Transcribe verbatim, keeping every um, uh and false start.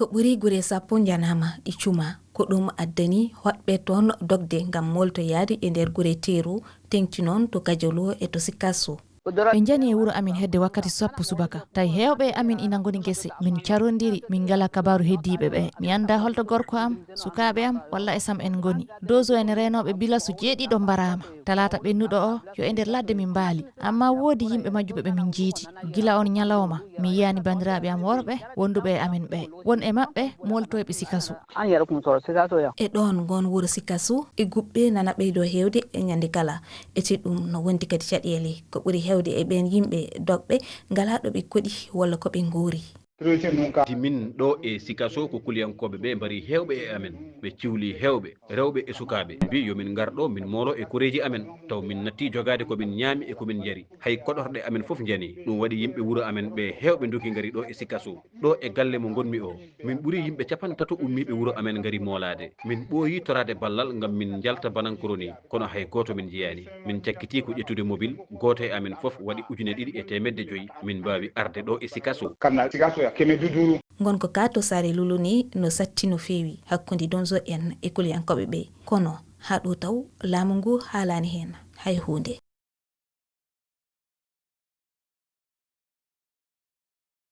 Ko ɓuri gure sappo njanaama ɗi cuma. Ko ɗum addani hoɗɓe toon dogde ngam mooltoyaade e nder gure teeru, teŋti noon to Kajolo e to Sikasso. Ɓe njani e wuro amin hedde wakkati sappo subaka. Tawi heewɓe e amin ina ngoni gese. Min carondiri, min ngalaa kabaaru heddiiɓe ɓe. Mi anndaa holto gorko am, sukaaɓe am, walla esam en ngoni. Dozo en reenooɓe bilasu jeeɗiɗo mbaraama. Talaata ɓennuɗo o, yo e nder ladde min mbaali. Ammaa woodi yimɓe majjuɓe ɓe min njiiti. Gila oon ñalawma, mi yiyaani banndiraaɓe am worɓe wonduɓe e amin ɓe. Won e maɓɓe mooltoyɓe Sikasso. E ɗoon ngoon wuro Sikasso, e guɓɓe nana ɓeydoo heewde e ñande kala. Eti ɗum no wondi kadi caɗeele. Ko ɓuri heewde e ɓeen yimɓe dogɓe ngalaa ɗo ɓe koɗi walla ko ɓe nguuri. Ti min ɗo e Sikasso ko kuliyankooɓe ɓe mbari heewɓe e amen. Ɓe ciwli heewɓe, rewɓe e sukaaɓe. Mbi yo min ngar ɗo min moolo e koreeji amen. Taw min natti jogaade ko min ñaami e ko min njari. Hay koɗorɗe amen fof njani. Ɗum waɗi yimɓe wuro amen ɓe heewɓe ndoki ngari ɗo e Sikasso. Ɗo e galle mo ngonmi o, min ɓuri yimɓe capanɗe tato ummiiɓe wuro amen ngari moolaade. Min ɓooyi toraade ballal ngam min njalta banankoro ni, kono hay gooto min njiyaani. Min cakkiti ko ƴettude mobil, gooto e amen fof waɗi ujune ɗiɗi e teemedde joyi, min mbaawi arde ɗo e Sikasso. Kanna Sikasso ya keme duduru. Ngonka ka to Saare Lulu ni no satti no feewi hakkunde Donzo en e kuliyankooɓe ɓe. Kono haa ɗo taw laamu ngu haalaani heen hay huunde.